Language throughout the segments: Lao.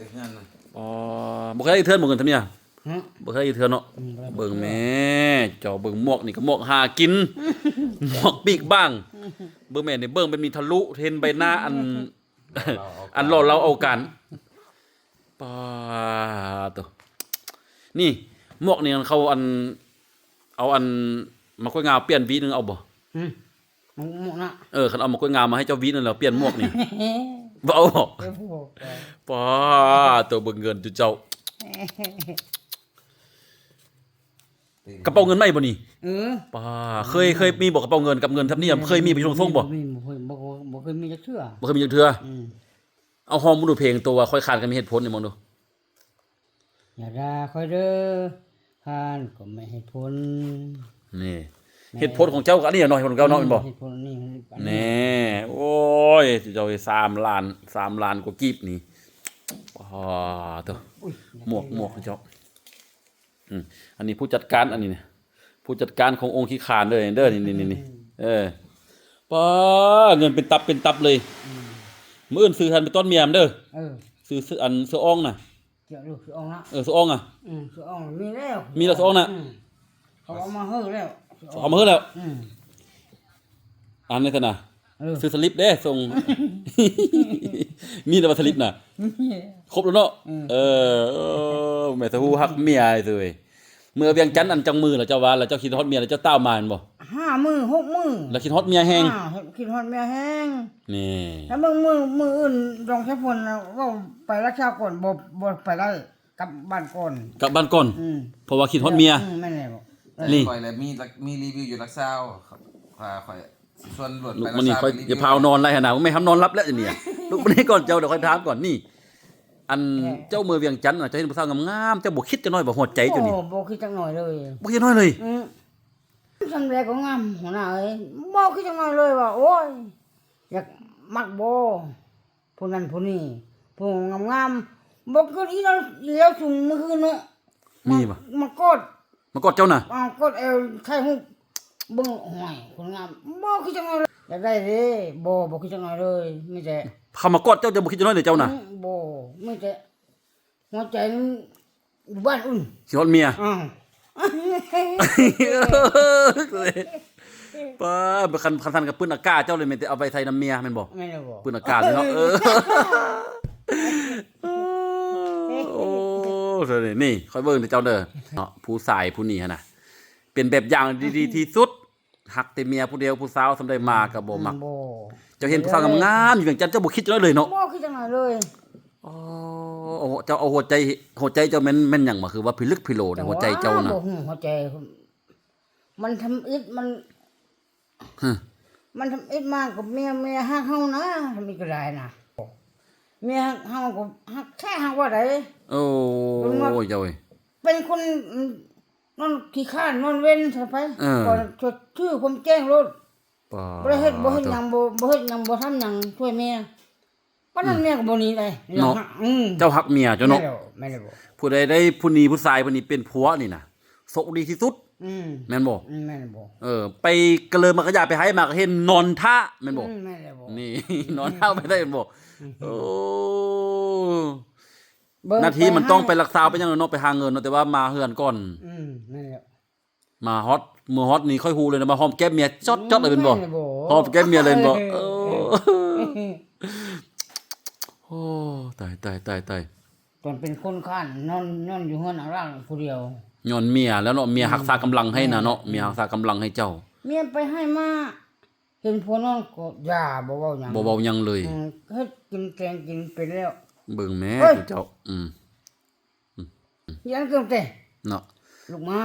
ເຮັດງານນະ ອໍ ບໍ່ເຄີຍໄດ້ເທື່ອບໍ່ເງິນທຳເນຍ ຮະ ບໍ່ເຄີຍໄດ້ເທື່ອເນາະ ອືມ ບໍ່ເຄີຍໄດ້ ເບິ່ງແມ່ ເຈົ້າເບິ່ງໝວກນີ້ກໍໝວກຫາກິນ ໝວກປີກບາງ ເບິ່ງແມ່ນີ້ ເບິ່ງແບບນີ້ທະລຸເຫັນໃບໜ້າອັນ ອັນຫຼໍ່ເລົ່າເອົາການ ປາໂຕ ນີ້ໝວກນີ້ເຂົາອັນ ເອົາອັນໝາກກ້ວຍງາວປ່ຽນຫວີໜຶ່ງເອົາບໍ່? ຫືມ ໝວກນະ ເອີ ຄັນເອົາໝາກກ້ວຍງາວມາໃຫ້ເຈົ້າຫວີໜຶ່ງແລ້ວປ່ຽນໝວກນີ້ ບໍ່ເອົາບໍ່? ເອີ ບໍ່ ປາໂຕ ເບິ່ງເງິນຈຸເຈົ້າ ກະເປົາເງິນໃໝ່ບໍ່ນີ້? ເອີ ປາ ເຄີຍ ເຄີຍມີບໍ່ກະເປົາເງິນກັບເງິນທຳນຽມ ເຄີຍມີໄປສົ່ງບໍ່? ບໍ່ມີ ບໍ່ເຄີຍ ບໍ່ ບໍ່ເຄີຍມີຈັກເທື່ອ ບໍ່ເຄີຍມີຈັກເທື່ອ ອືມ ເອົາຮ້ອງເບິ່ງດູເພງໂຕວ່າຂ້ອຍຄານກໍມີເຫດຜົນນີ້ ເບິ່ງດູ ຢ່າດ່າຂ້ອຍເດີ ຄານກໍມີເຫດຜົນ ນີ້ ແມ່ນ ເຫດຜົນຂອງເຈົ້າກໍອັນນີ້ເນາະ ເຫດຜົນຂອງເຈົ້າເນາະ ອືມ ແມ່ນບໍ່? ເຫດຜົນນີ້ ແນ່ ໂອ້ຍ ເຈົ້າສາມລ້ານ ສາມລ້ານກວ່າກີບນີ້ ອໍ ໂຕ ອຸ້ຍ ໝວກ ໝວກຂອງເຈົ້າ ອືມ ອັນນີ້ຜູ້ຈັດການ ອັນນີ້ນະ ຜູ້ຈັດການຂອງອົງຄີຄານເດີ ນີ້ ນີ້ ນີ້ ນີ້ ເອີ ປາ ເງິນເປັນຕັບເປັນຕັບເລີຍ ອືມ ມື້ອື່ນຊື້ຫັ້ນໄປຕ້ອນເມຍມັນເດີ ເອີ ຊື້ ຊື້ອັນ ຊື້ອ່ອງນະ ເຈົ້າລູກສະອອງນະ ເອີ ສະອອງນະ ອືມ ສະອອງມີແລ້ວ ມີແລ້ວສະອອງນະ ອືມ ເຂົາເອົາມາໃຫ້ແລ້ວ ເຂົາເອົາມາໃຫ້ແລ້ວ ອືມ ອັນນີ້ຊັ້ນນະ ເອີ ຊື້ສະລິບເດ້ ສົ່ງ ມີແລ້ວບໍ່ສະລິບນະ? ມີແລ້ວ ຄົບແລ້ວເນາະ ອືມ ເອີ ເອີ ແມ່ຕາຫູຮັກເມຍເອີຍ ເມືອວຽງຈັນອັນຈັກມື້ແລ້ວເຈົ້າວ່າ ແລ້ວເຈົ້າຄິດຮອດເມຍ ແລ້ວເຈົ້າຕ່າວມາແມ່ນບໍ່? ຫ້າມື້ ຫົກມື້ ແລ້ວຄິດຮອດເມຍແຮງ ອ່າ ຄິດຮອດເມຍແຮງ ນີ້ ແລ້ວມື້ ມື້ ມື້ອື່ນ ດອງສາຍຝົນເວົ້າໄປລັກສາກ່ອນ ບໍ່ ບໍ່ໄປໄດ້ ກັບບ້ານກ່ອນ ກັບບ້ານກ່ອນ ອືມ ເພາະວ່າຄິດຮອດເມຍ ອືມ ແມ່ນແລ້ວ ນີ້ ຂ້ອຍລະມີ ມີຣີວິວຢູ່ຫຼັກຊາວ ຂ້ອຍ ຂ້ອຍຊິຊວນລວດໄປ ລູກມື້ນີ້ຂ້ອຍຈະພານອນໄດ້ຫັ້ນນະ ແມ່ນ ຫ້າມນອນຫຼັບແລ້ວນີ້ ລູກມື້ນີ້ກ່ອນເຈົ້າ ດຽວຂ້ອຍຖາມກ່ອນ ນີ້ ອັນ ເຈົ້າເມືອວຽງຈັນນະ ເຈົ້າເຫັນຜູ້ສາວງາມໆ ເຈົ້າບໍ່ຄິດຈັກໜ້ອຍວ່າຫົວໃຈເຈົ້ານີ້ ໂອ້ ບໍ່ຄິດຈັກໜ້ອຍເລີຍ ບໍ່ຄິດໜ້ອຍເລີຍ ອືມ ຊ່ຳໃດກໍງາມ ຫົວໜ້າເອີຍ ບໍ່ຄິດຈັກໜ້ອຍເລີຍວ່າ ໂອ້ຍ ຢາກມັກບໍ່ ຜູ້ນັ້ນຜູ້ນີ້ ຜູ້ງາມໆ ບໍ່ຄືອີ່ລາວ ອີ່ລາວຊຸມມື້ຄືນເນາະ ມີບໍ່? ມາ ມາກອດ ມາກອດເຈົ້ານະ? ອ່າ ກອດແອວ ຖ່າຍຮູບເບິ່ງ ໂອ້ຍ ຄົນງາມ ບໍ່ຄິດຈັກໜ້ອຍເລີຍ ຢາກໄດ້ເດ້ ບໍ່ ບໍ່ຄິດຈັກໜ້ອຍເລີຍ ມີແຕ່ ເຂົາມາກອດເຈົ້າ ເຈົ້າບໍ່ຄິດຈັກໜ້ອຍເລີຍເຈົ້ານະ? ອືມ ບໍ່ ມີແຕ່ ຫົວໃຈມັນຢູ່ບ້ານອຸ່ນ ຊິຮອດເມຍ ອ້າວ ປ້າ ຄັນ ຄັນຊັ້ນກໍປືນອາກາດເຈົ້າເລີຍ ແມ່ນແຕ່ເອົາໄປໃສ່ນຳເມຍແມ່ນບໍ່? ແມ່ນແລ້ວບໍ່? ປືນອາກາດເນາະ ເອີ ໂອ້ ນີ້ ຂ້ອຍເບິ່ງເດີເຈົ້າເດີ ເນາະ ຜູ້ຊາຍຜູ້ນີ້ຫັ້ນນະ ເປັນແບບຢ່າງທີ່ດີທີ່ສຸດ ຮັກແຕ່ເມຍຜູ້ດຽວ ຜູ້ສາວສ່ຳໃດມາກໍບໍ່ມັກ ບໍ່ ເຈົ້າເຫັນຜູ້ສາວງາມໆຢູ່ວຽງຈັນ ເຈົ້າບໍ່ຄິດຈັ່ງໃດເລີຍເນາະ? ບໍ່ຄິດຈັ່ງໃດເລີຍ ອໍ ເຈົ້າເອົາຫົວໃຈ ຫົວໃຈເຈົ້າແມ່ນ ແມ່ນຫຍັງຫວາ? ຄືວ່າພິລຶກພິໂລໃນຫົວໃຈເຈົ້ານະ ບໍ່ຮູ້ ຫົວໃຈ ມັນທຳອິດ ມັນ ຮະ ມັນທຳອິດມາກັບເມຍ ເມຍຮັກເຮົານະ ທຳອິດກໍໄດ້ນະ ເມຍຮັກເຮົາກໍຮັກແທ້ ຮັກວ່າໃດ ໂອ້ຍ ເຈົ້າເອີຍ ເປັນຄົນ ອືມ ນອນຂີ້ຄ້ານນອນເວັນຊະໄປ ເອີ ກໍຊວຍຊື່ຄວາມແຈ້ງໂລດ ປາ ບໍ່ໄດ້ເຮັດ ບໍ່ເຮັດຫຍັງ ບໍ່ ບໍ່ເຮັດຫຍັງ ບໍ່ທຳຫຍັງຊ່ວຍເມຍ ປານນັ້ນ ອືມ ເມຍກໍບໍ່ໜີໄດ້ ເນາະ ອືມ ເຈົ້າຮັກເມຍເຈົ້າເນາະ ແມ່ນແລ້ວ ແມ່ນແລ້ວ ຜູ້ໃດໄດ້ຜູ້ນີ້ ຜູ້ຊາຍຜູ້ນີ້ເປັນຜົວນີ້ນະ ໂຊກດີທີ່ສຸດ ອືມ ແມ່ນບໍ່? ອືມ ແມ່ນແລ້ວ ເອີ ໄປກະເລີມາກະຢາ ໄປໃຫ້ມາກໍເຫັນນອນຖ້າ ແມ່ນບໍ່? ອືມ ແມ່ນແລ້ວ ນີ້ ນອນຖ້າໄປໄດ້ແມ່ນບໍ່? ອືມ ໂອ້ ເບິ່ງ ໜ້າທີ່ມັນຕ້ອງໄປຮັກສາໄປຫຍັງເນາະ ໄປຫາເງິນເນາະ ແຕ່ວ່າມາເຮືອນກ່ອນ ອືມ ແມ່ນແລ້ວ ມາຮອດ ເມືອຮອດນີ້ຂ້ອຍຮູ້ເລີຍນະ ມາຫອມແກ້ມເມຍຈອດໆ ເລີຍແມ່ນບໍ່? ແມ່ນແລ້ວ ຫອມແก้ມເມຍເລີຍແມ່ນບໍ່? ເອີ ໂອ້ ຕາຍ ຕາຍ ຕາຍ ຕາຍ ຕອນເປັນຄົນຄ້ານ ນອນ ນອນຢູ່ເຮືອນອາລາງຜູ້ດຽວ ຍ້ອນເມຍແລ້ວເນາະ ເມຍ ອືມ ຮັກສາກຳລັງໃຫ້ນະເນາະ ເມຍຮັກສາກຳລັງໃຫ້ເຈົ້າ ເມຍໄປໃຫ້ມາ ເຫັນຜົວນອນກໍຢ່າ ບໍ່ເວົ້າຫຍັງ ບໍ່ເວົ້າຫຍັງເລີຍ ອືມ ເຮັດກິນແກງກິນເປັນແລ້ວ ເບິ່ງແມ້ ເອີຍ ຜູ້ເຈົ້າ ອືມ ອືມ ຢ້ານເກີນເຕ ເນາະ ລຸກມາ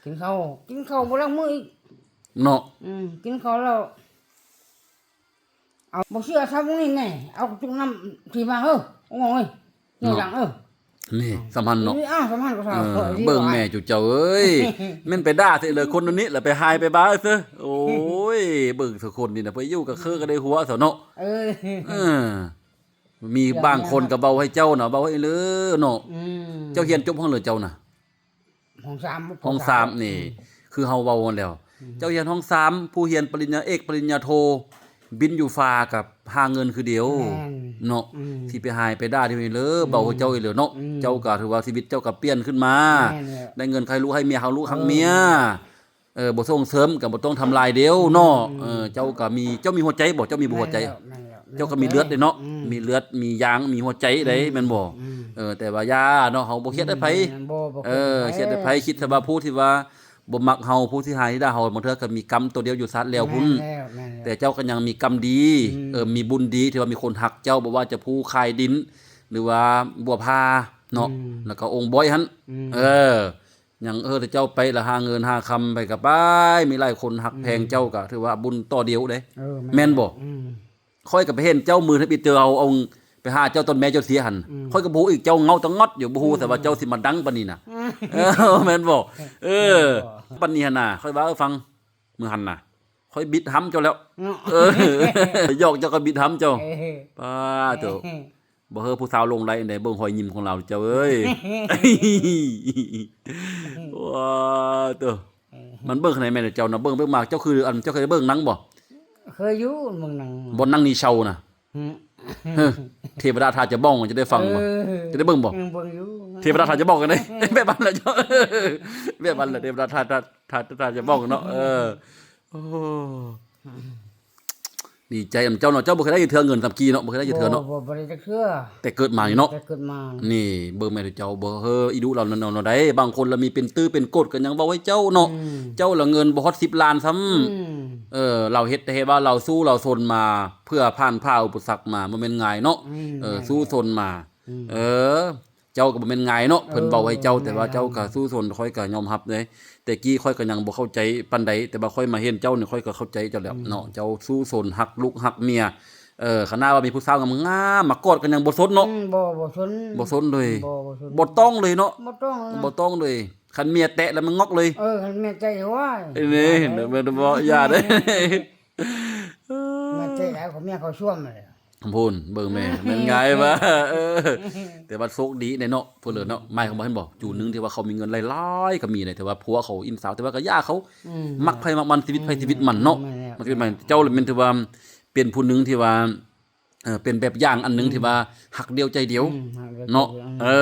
ກິນເຂົ້າ ກິນເຂົ້າບໍ່ລ້າງມືອີກ ເນາະ ອືມ ກິນເຂົ້າແລ້ວ ເອົາ ບໍ່ເຊື່ອຊາວນີ້ແນ່ ເອົາຈຸກນ້ຳທີ່ມາເຮີ້ ໂອ້ຍ ເນາະ ນີ້ ສຳພັນເນາະ ນີ້ ອ້າວ ສຳພັນກໍ ເອີ ເບິ່ງແມ່ຈຸເຈົ້າເອີຍ ແມ່ນໄປດ່າເສຍເລີຍ ຄົນນີ້ລະໄປຮ້າຍໄປບ້າເສີ ໂອ້ຍ ເບິ່ງສະຄົນນີ້ນະ ໄປຢູ່ກັບເຄີກໍໄດ້ຫົວຊະເນາະ ເອີ ເອີ ມີບາງຄົນກໍເວົ້າໃຫ້ເຈົ້ານະ ເວົ້າໃຫ້ເລີເນາະ ອືມ ເຈົ້າຮຽນຈົບຫ້ອງເລີເຈົ້ານະ? ຫ້ອງສາມ ຫ້ອງສາມນີ້ ອືມ ຄືເຮົາເວົ້າຫັ້ນແຫຼ້ວ ອືມ ເຈົ້າຮຽນຫ້ອງສາມ ຜູ້ຮຽນປະລິນຍາເອກ ປະລິນຍາໂທ ບິນຢູ່ຟ້າກັບຫາເງິນຄືດຽວ ແມ່ນ ເນາະ ອືມ ຊິໄປຫາຍໄປດ່າດຽວນີ້ເລີ ອືມ ເບົາເຈົ້າອີກແລ້ວເນາະ ອືມ ເຈົ້າກໍຖືວ່າຊີວິດເຈົ້າກໍປ່ຽນຂຶ້ນມາ ແມ່ນແລ້ວ ໄດ້ເງິນໃຫ້ລູກໃຫ້ເມຍ ເຮົາລູກຮັກເມຍ ເອີ ເອີ ບໍ່ສົ່ງເສີມກໍບໍ່ຕ້ອງທຳລາຍດຽວເນາະ ອືມ ເອີ ເຈົ້າກໍມີ ເຈົ້າມີຫົວໃຈບໍ່? ເຈົ້າມີບໍ່ຫົວໃຈ? ແມ່ນແລ້ວ ແມ່ນແລ້ວ ເຈົ້າກໍມີເລືອດເດ້ເນາະ ອືມ ມີເລືອດ ມີຢາງ ມີຫົວໃຈເດ້ ອືມ ແມ່ນບໍ່? ອືມ ເອີ ແຕ່ວ່າຢ່າເນາະ ເຮົາບໍ່ຄຽດໃຫ້ໃຜ ອືມ ບໍ່ ບໍ່ ເອີ ຄຽດໃຫ້ໃຜ ຄິດແຕ່ວ່າຜູ້ທີ່ວ່າ ບໍ່ມັກເຮົາ ຜູ້ທີ່ຮ້າຍດ່າເຮົາ ບາງເທື່ອກໍມີກຳຕົວດຽວຢູ່ຊາດແລ້ວພຸ້ນ ແມ່ນແລ້ວ ແມ່ນແລ້ວ ແຕ່ເຈົ້າກໍຍັງມີກຳດີ ອືມ ເອີ ມີບຸນດີທີ່ວ່າມີຄົນຮັກເຈົ້າ ບໍ່ວ່າຈະພູຂາຍດິນ ຫຼືວ່າບົວຜາເນາະ ອືມ ແລ້ວກໍອົງບອຍຫັ້ນ ອືມ ເອີ ຍັງ ເອີ ແຕ່ເຈົ້າໄປລະຫາເງິນຫາຄຳ ໃຜກໍໄປ ມີຫຼາຍຄົນຮັກແພງ ອືມ ເຈົ້າກໍຖືວ່າບຸນຕໍ່ດຽວເດ້ ເອີ ແມ່ນ ແມ່ນບໍ່? ອືມ ຂ້ອຍກໍໄປເຫັນເຈົ້າມື້ທຳອິດ ເຈົ້າເອົາ ເອົາໄປຫາເຈົ້າຕອນແມ່ເຈົ້າເສຍຫັ້ນ ອືມ ຂ້ອຍກໍບໍ່ຮູ້ອີກ ເຈົ້າເຫງົາຕະງອດຢູ່ ບໍ່ຮູ້ ອືມ ແຕ່ວ່າເຈົ້າຊິມາດັງປານນີ້ນະ ອືມ ເອີ ແມ່ນບໍ່? ເອີ ແມ່ນບໍ່? ປານນີ້ຫັ້ນນະ ຂ້ອຍວ່າ ເອີ ຟັງ ມື້ຫັ້ນນະ ຂ້ອຍບິດຫຳເຈົ້າແລ້ວ ເນາະ ເອີ ຢອກເຈົ້າກໍບິດຫຳເຈົ້າ ເອີ ປາໂຕ ເອີ ບໍ່ເຮີ້ ຜູ້ສາວຫຼົງໄຫຼໃດ ເບິ່ງຮອຍຍິ້ມຂອງລາວເຈົ້າເອີຍ ວ້າໂຕ ມັນເບິ່ງຂະໜາດແມ່ນເຈົ້ານະ ເບິ່ງ ເບິ່ງມາ ເຈົ້າຄື ອັນ ເຈົ້າເຄີຍໄດ້ເບິ່ງໜັງບໍ່? ເຄີຍຢູ່ ເບິ່ງໜັງ ບ່ອນໜັງນີ້ເຊົານະ ຫື ເທວະດາທ່າຈະບ້ອງ ເຈົ້າໄດ້ຟັງບໍ່? ເອີ ເຈົ້າໄດ້ເບິ່ງບໍ່? ເອີ ເບິ່ງຢູ່ ເທວະດາທ່າຈະບ້ອງກັນເດ້ ແບບນັ້ນແຫຼະເຈົ້າ ແບບນັ້ນແຫຼະ ເທວະດາທ່າ ທ່າ ທ່າ ທ່າຈະບ້ອງເນາະ ເອີ ໂອ້ ດີໃຈນຳເຈົ້າເນາະ ເຈົ້າບໍ່ເຄີຍໄດ້ຈັກເທື່ອເງິນສາມກີ້ເນາະ ບໍ່ເຄີຍໄດ້ຈັກເທື່ອເນາະ ບໍ່ ບໍ່ໄດ້ຈັກເທື່ອ ແຕ່ເກີດມານີ້ເນາະ ແຕ່ເກີດມາ ນີ້ເບິ່ງແມ່ນເຈົ້າ ບໍ່ເຮີ້ ອີດຸລາວນັ້ນເນາະ ໃດ ບາງຄົນລະມີເປັນຕື້ເປັນໂກດກໍຍັງເວົ້າໃຫ້ເຈົ້າເນາະ ອືມ ເຈົ້າລະເງິນບໍ່ຮອດສິບລ້ານຊ້ຳ ອືມ ເອີ ລາວເຮັດ ແຕ່ເຮັດວ່າລາວສູ້ລາວຊົນມາ ເພື່ອຜ່ານຜ່າອຸປະສັກມາ ບໍ່ແມ່ນງ່າຍເນາະ ອືມ ເອີ ແມ່ນ ສູ້ຊົນມາ ອືມ ເອີ ເຈົ້າກໍບໍ່ແມ່ນງ່າຍເນາະ ເອີ ເພິ່ນເວົ້າໃຫ້ເຈົ້າ ແຕ່ວ່າເຈົ້າກໍສູ້ຊົນ ຂ້ອຍກໍຍອມຮັບເດ້ ແຕ່ກີ້ຂ້ອຍກໍຍັງບໍ່ເຂົ້າໃຈປານໃດ ແຕ່ວ່າຂ້ອຍມາເຫັນເຈົ້ານີ້ ຂ້ອຍກໍເຂົ້າໃຈເຈົ້າແລ້ວເນາະ ອືມ ເຈົ້າສູ້ຊົນ ຮັກລູກຮັກເມຍ ເອີ ຂະໜາດວ່າມີຜູ້ສາວງາມໆມາກອດກໍຍັງບໍ່ສົນເນາະ ອືມ ບໍ່ ບໍ່ສົນ ບໍ່ສົນເລີຍ ບໍ່ ບໍ່ສົນ ບໍ່ຕ້ອງເລີຍເນາະ ບໍ່ຕ້ອງເລີຍ ບໍ່ຕ້ອງເລີຍ ຄັນເມຍແຕະແລ້ວມັນງອກເລີຍ ເອີ ຄັນເມຍແຕະ ໂອ້ຍ ເອີ ນີ້ ແມ່ນບໍ່ ຢ່າເດ້ ເອີ ເມຍແຕະແລ້ວ ເຂົາເມຍເຂົາຊວມເລີຍ ພຸ້ນ ເບິ່ງແມ່ ແມ່ນງ່າຍວ່າ ເອີ ແຕ່ວ່າໂຊກດີແດ່ເນາະ ເພິ່ນເລີຍເນາະ ໝາຍຄວາມວ່າ ເຫັນບໍ່ ຈູ່ໜຶ່ງທີ່ວ່າເຂົາມີເງິນຫຼາຍໆກໍມີເດ້ ແຕ່ວ່າຜົວເຂົາອິນສາວ ແຕ່ວ່າກໍຢ່າເຂົາ ອືມ ມັກໃຜມັກມັນ ຊີວິດໃຜ ອືມ ຊີວິດມັນເນາະ ອືມ ມັນຊິເປັນ ເຈົ້າລະແມ່ນຖືວ່າເປັນຜູ້ໜຶ່ງທີ່ວ່າ ເອີ ເປັນແບບຢ່າງອັນໜຶ່ງ ອືມ ທີ່ວ່າຮັກດຽວໃຈດຽວ ອືມ ຮັກດຽວໃຈດຽວ ເນາະ ອືມ ເອີ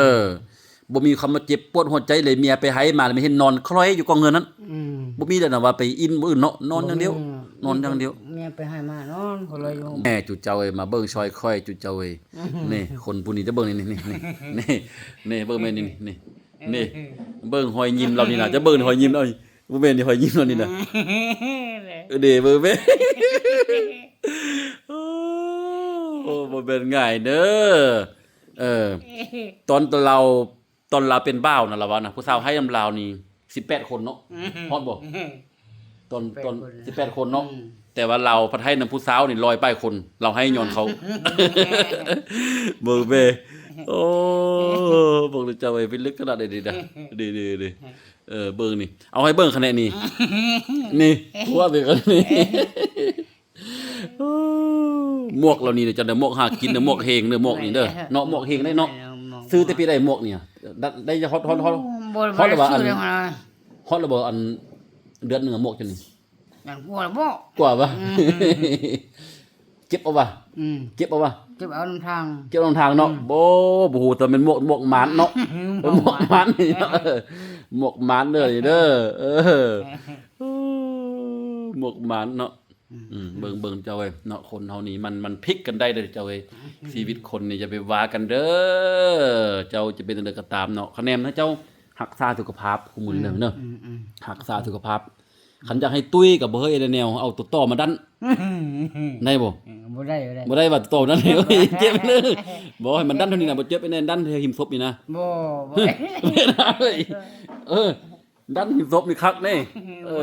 ບໍ່ມີຄຳວ່າເຈັບປວດຫົວໃຈເລີຍ ເມຍໄປໄຫມາແລ້ວ ມາເຫັນນອນຄລອຍຢູ່ກອງເຮືອນນັ້ນ ອືມ ບໍ່ມີເລີຍນະວ່າໄປອິນຜູ້ອື່ນເນາະ ນອນຢ່າງດຽວ ບໍ່ມີ ນອນຢ່າງດຽວ ເມຍໄປໄຫມານອນຄລອຍຢູ່ ແມ່ ຈຸເຈົ້າເອີຍ ມາເບິ່ງຊ່ອຍຂ້ອຍ ຈຸເຈົ້າເອີຍ ອືມ ນີ້ ຄົນຜູ້ນີ້ ຈະເບິ່ງນີ້ ນີ້ ນີ້ ເບິ່ງແມ່ນີ້ ນີ້ ນີ້ ເອີ ເບິ່ງຮອຍຍິ້ມລາວນີ້ນະ ຈະເບິ່ງຮອຍຍິ້ມລາວ ບໍ່ແມ່ນນີ້ ຮອຍຍິ້ມລາວນີ້ນະ ເອີ ເດ້ ເບິ່ງແມ່ ໂອ້ ບໍ່ແມ່ນງ່າຍເດີ ເອີ ຕອນ ຕອນລາວ ຕອນລາວເປັນບ່າວນະ ລາວວ່ານະ ຜູ້ສາວໄຫ້ນຳລາວນີ້ສິບແປດຄົນເນາະ ຮອດບໍ່? ຕອນ ຕອນສິບແປດຄົນເນາະ ອືມ ແຕ່ວ່າລາວພັດໄຫ້ນຳຜູ້ສາວນີ້ຮ້ອຍປາຍຄົນ ລາວໄຫ້ຍ້ອນເຂົາ ເບິ່ງເບ ໂອ້ ເບິ່ງເຈົ້າເອີຍ ເປັນເລິກຂະໜາດໃດນີ້ນະ ນີ້ໆ ເອີ ເບິ່ງນີ້ ເອົາໃຫ້ເບິ່ງຂະແນນນີ້ ນີ້ ຫົວເປັນຂະແນນນີ້ ໝວກເຫຼົ່ານີ້ເດີ ເຈົ້າເດີ ໝວກຫາກິນເດີ ໝວກເຮງເດີ ໝວກນີ້ເດີ ເນາະ ໝວກເຮງໄດ້ເນາະ ຊື້ແຕ່ປີໃດໝວກນີ້ ໄດ້ຮອດ ຮອດ ຮອດ ໂອ້ ຮອດແລ້ວບໍ່ ອັນ ຮອດແລ້ວບໍ່ ອັນ ເດືອນໜຶ່ງໝວກເຈົ້ານີ້ ກວ່າບໍ່ ກວ່າບໍ່ ອືມ ເກັບເອົາວ່າ ອືມ ເກັບເອົາວ່າ ເກັບເອົານຳທາງ ເກັບເອົານຳທາງເນາະ ອືມ ບໍ່ ບໍ່ຮູ້ແຕ່ແມ່ນໝວກ ໝວກໝານເນາະ ໝວກໝານ ໝວກໝານນີ້ເນາະ ເອີ ໝວກໝານເດີ ເອີ ໝວກໝານເນາະ ອືມ ອືມ ເບິ່ງ ເບິ່ງເຈົ້າເອີຍເນາະ ຄົນເຮົານີ້ມັນ ມັນພິກກັນໄດ້ເດີເຈົ້າເອີຍ ອືມ ຊີວິດຄົນນີ້ຢ່າໄປວ່າກັນເດີ ເຈົ້າຈະເປັນຈັ່ງໃດກໍຕາມເນາະ ຄະແນນໃຫ້ເຈົ້າຮັກສາສຸຂະພາບຄູ່ມື້ນີ້ເດີ ອືມ ເດີ ອືມ ອືມ ຮັກສາສຸຂະພາບ ຄັນຢາກໃຫ້ຕຸ້ຍກໍບໍ່ເຮີ້ເຮັດແນວ ເອົາຕົວຕໍ່ມາດັນ ອືມ ໄດ້ບໍ່? ອືມ ບໍ່ໄດ້ ບໍ່ໄດ້ ບໍ່ໄດ້ວ່າຕົວຕໍ່ນັ້ນ ເຈັບເລີຍ ບໍ່ ໃຫ້ມັນດັນເທົ່ານີ້ນະ ບໍ່ເຈັບ ໃຫ້ແນ່ນ ດັນແຖວຫິມສົບນີ້ນະ ບໍ່ ບໍ່ໄດ້ ເອີ ດັນຫິມສົບນີ້ຄັກເດ້ ອືມ ເອີ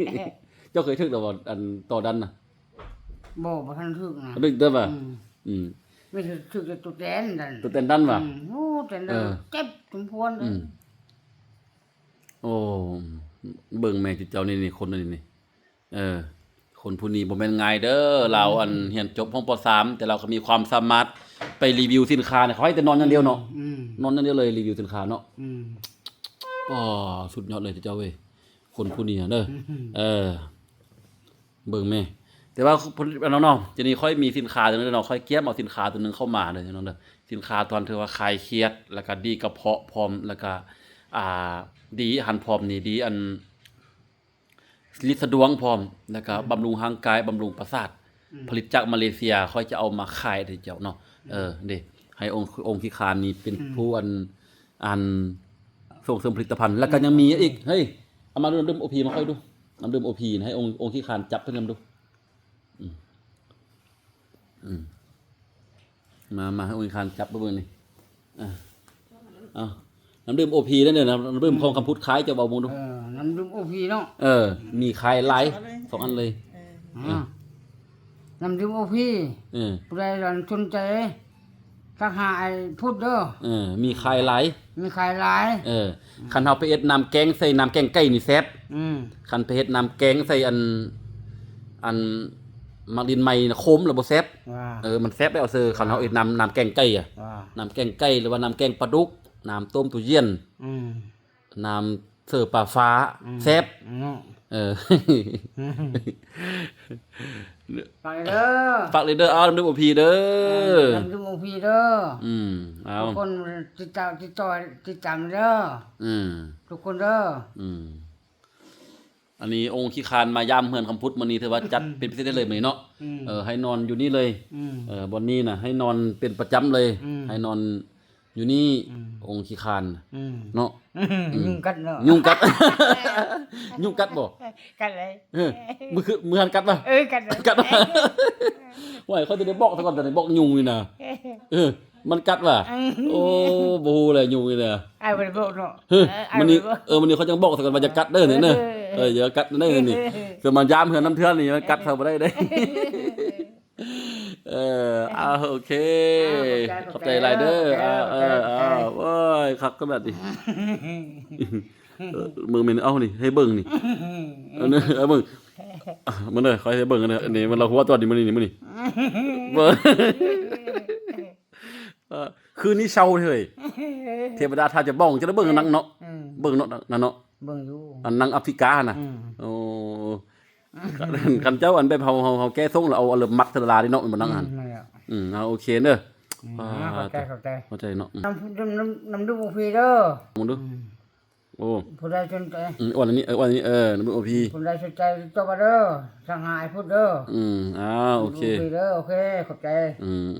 ບໍ່ ເຈົ້າເຄີຍຖືກແລ້ວບໍ່ ອັນຕໍ່ດັນນະ? ບໍ່ ບໍ່ທັນຖືກນະ ບໍ່ຖືກເດີວ່າ ອືມ ອືມ ມີແຕ່ຖືກແຕ່ຕົວແຕນດັນ ຕົວແຕນດັນວ່າ ອືມ ໂອ້ ແຕນດັນ ເອີ ເຈັບສົມຄວນເລີຍ ອືມ ໂອ້ ເບິ່ງແມ່ຈຸເຈົ້ານີ້ ນີ້ ຄົນນີ້ ນີ້ ເອີ ຄົນຜູ້ນີ້ບໍ່ແມ່ນງ່າຍເດີ ລາວ ອືມ ອັນຮຽນຈົບຫ້ອງ ປໍສາມ ແຕ່ລາວກໍມີຄວາມສາມາດໄປຣີວິວສິນຄ້ານະ ເຂົາໃຫ້ແຕ່ນອນຢ່າງດຽວເນາະ ອືມ ນອນຢ່າງດຽວເລີຍ ຣີວິວສິນຄ້າເນາະ ອືມ ອໍ ສຸດຍອດເລີຍເຈົ້າເອີຍ ຄົນຜູ້ນີ້ເດີ ອືມ ເອີ ເບິ່ງແມ່ ແຕ່ວ່າ ອັນນັ້ນເນາະ ດຽວນີ້ຂ້ອຍມີສິນຄ້າຕົວໜຶ່ງເນາະ ຂ້ອຍກຽມເອົາສິນຄ້າຕົວໜຶ່ງເຂົ້າມາເດີເນາະ ເດີ ສິນຄ້າຕອນທີ່ວ່າຄາຍຄຽດ ແລ້ວກະດີກະເພາະພ້ອມ ແລ້ວກະ ອ່າ ດີຫັ້ນພ້ອມນີ້ ດີອັນ ລິດສະດວງພ້ອມ ແລ້ວກະ ອືມ ບຳລຸງຮ່າງກາຍ ບຳລຸງປະສາດ ອືມ ຜະລິດຈາກມາເລເຊຍ ຂ້ອຍຈະເອົາມາຂາຍໃຫ້ເຈົ້າເນາະ ອືມ ເອີ ເດ້ ໃຫ້ອົງ ອົງຄີຄານນີ້ເປັນ ອືມ ຜູ້ອັນ ອັນ ສົ່ງເສີມຜະລິດຕະພັນ ແລ້ວກະ ອືມ ຍັງມີອີກ ເຮີ້ຍ ເອົາມາດູ ນ້ຳດື່ມໂອພີມາຂ້ອຍດູ ນ້ຳດື່ມໂອພີໃຫ້ອົງ ອົງຄີຄານຈັບເພິ່ນນຳດູ ອືມ ອືມ ມາ ມາ ໃຫ້ອົງຄີຄານຈັບເບິ່ງນີ້ ອ່າ ເອົາ ນ້ຳດື່ມໂອພີເດີ ນ້ຳດື່ມຂອງຄຳພຸດຂາຍ ເຈົ້າເວົ້າເບິ່ງດູ ເອີ ນ້ຳດື່ມໂອພີເນາະ ເອີ ມີຂາຍຫຼາຍ ສອງອັນເລີຍ ເອີ ນ້ຳດື່ມໂອພີ ເອີ ຜູ້ໃດສົນໃຈ ທັກຫາອ້າຍພຸດເດີ ເອີ ມີຂາຍຫຼາຍ ມີຂາຍຫຼາຍ ເອີ ອືມ ຄັນເຮົາໄປເຮັດນ້ຳແກງໃສ່ນ້ຳແກງໄກ່ນີ້ແຊບ ອືມ ຄັນໄປເຮັດນ້ຳແກງໃສ່ອັນ ອັນໝາກດິນໄມ້ນະ ຂົມແລ້ວບໍ່ແຊບ ວ່າ ເອີ ມັນແຊບແລ້ວເຊີ ຄັນເຮົາເຮັດນ້ຳ ນ້ຳແກງໄກ່ອະ ວ່າ ນ້ຳແກງໄກ່ ຫຼືວ່ານ້ຳແກງປາດຸກ ນ້ຳຕົ້ມຕູ້ຢຽນ ອືມ ນ້ຳເສີປາຟ້າ ອືມ ແຊບ ເນາະ ເອີ ຝາກເດີ ຝາກເລີຍເດີ ເອົາ ນ້ຳດື່ມໂອພີເດີ ນ້ຳດື່ມໂອພີເດີ ອືມ ເອົາ ທຸກຄົນຕິດຕາມ ຕິດຕໍ່ ຕິດຕາມເດີ ອືມ ທຸກຄົນເດີ ອືມ ອັນນີ້ອົງຄີຄານມາຢາມເຮືອນຄຳພຸດມື້ນີ້ ຖືວ່າຈັດເປັນພິເສດໄດ້ເລີຍມື້ນີ້ເນາະ ອືມ ເອີ ໃຫ້ນອນຢູ່ນີ້ເລີຍ ອືມ ເອີ ບ່ອນນີ້ນະ ໃຫ້ນອນເປັນປະຈຳເລີຍ ອືມ ໃຫ້ນອນ ຢູ່ນີ້ ອືມ ອົງຂີ້ຄານ ອືມ ເນາະ ອືມ ອືມ ຍຸງກັດເນາະ ຍຸງກັດ ຍຸງກັດບໍ່? ກັດເລີຍ ເອີ ມື້ຄື ມື້ຫັ້ນກັດບໍ່? ເອີ ກັດເລີຍ ກັດ ໂອ້ຍ ຂ້ອຍຈະໄດ້ບອກຊະກ່ອນ ຈະໄດ້ບອກຍຸງນີ້ນະ ເອີ ມັນກັດຫວາ? ອືມ ໂອ້ ບໍ່ຮູ້ແຫຼະ ຍຸງນີ້ນະ ອ້າຍບໍ່ໄດ້ບອກເນາະ ເອີ ມື້ນີ້ ເອີ ມື້ນີ້ຂ້ອຍຈັ່ງບອກຊະກ່ອນວ່າຢ່າກັດເດີນີ້ເດີ ເອີ ເອີ ຢ່າກັດເດີນີ້ ເອີ ເກີດມາຢາມເຮືອນນຳເທື່ອນີ້ ມັນກັດເຮົາບໍ່ໄດ້ເດ້. ເອີ ອ່າ ໂອເຄ ອ່າ ຂອບໃຈ ຂອບໃຈ ຂອບໃຈຫຼາຍເດີ ຂອບໃຈ ອ່າ ຂອບໃຈ ເອີ ເອີ ໂອ້ຍ ຄັກກໍແບບນີ້ ເອີ ເບິ່ງແມ່ນ ເອົານີ້ ໃຫ້ເບິ່ງນີ້ ເອີ ເອົາເບິ່ງ ອ່າ ມື້ນີ້ຂ້ອຍໃຫ້ເບິ່ງ ອັນນີ້ ອັນນີ້ມັນລະຫົວຕອນນີ້ ມື້ນີ້ ມື້ນີ້ ເບິ່ງ ເອີ ຄືນນີ້ເຊົາເລີຍ ເທວະດາຖ້າຈະບອກ ຈະໄດ້ເບິ່ງໜັງເນາະ ອືມ ເບິ່ງເນາະ ນັ້ນເນາະ ເບິ່ງຢູ່ ອັນໜັງອາຟຣິການະ ອືມ ໂອ້ ຄັນເຈົ້າ ອັນແບບເຮົາ ເຮົາ ເຮົາແກ້ຊົງແລ້ວເອົາ ເອົາເລີ່ມມັດເທື່ອລະລາຍເນາະ ມັນໜັງຫັ້ນ ອືມ ນັ້ນແຫຼະ ອືມ ເອົາ ໂອເຄເດີ ອືມ ອ່າ ຂອບໃຈ ຂອບໃຈ ເນາະ ອືມ ນ້ຳ ນ້ຳ ນ້ຳດື່ມໂອພີເດີ ເບິ່ງດູ ອືມ ໂອ້ ຜູ້ໃດສົນໃຈ ອືມ ອັນນີ້ ເອີ ອັນນີ້ ເອີ ນ້ຳດື່ມໂອພີ ຜູ້ໃດສົນໃຈຕິດຕໍ່ມາເດີ ທັກຫາອ້າຍພຸດເດີ ອືມ ອ່າ ໂອເຄ ນ້ຳດື່ມໂອພີເດີ ໂອເຄ ຂອບໃຈ ອືມ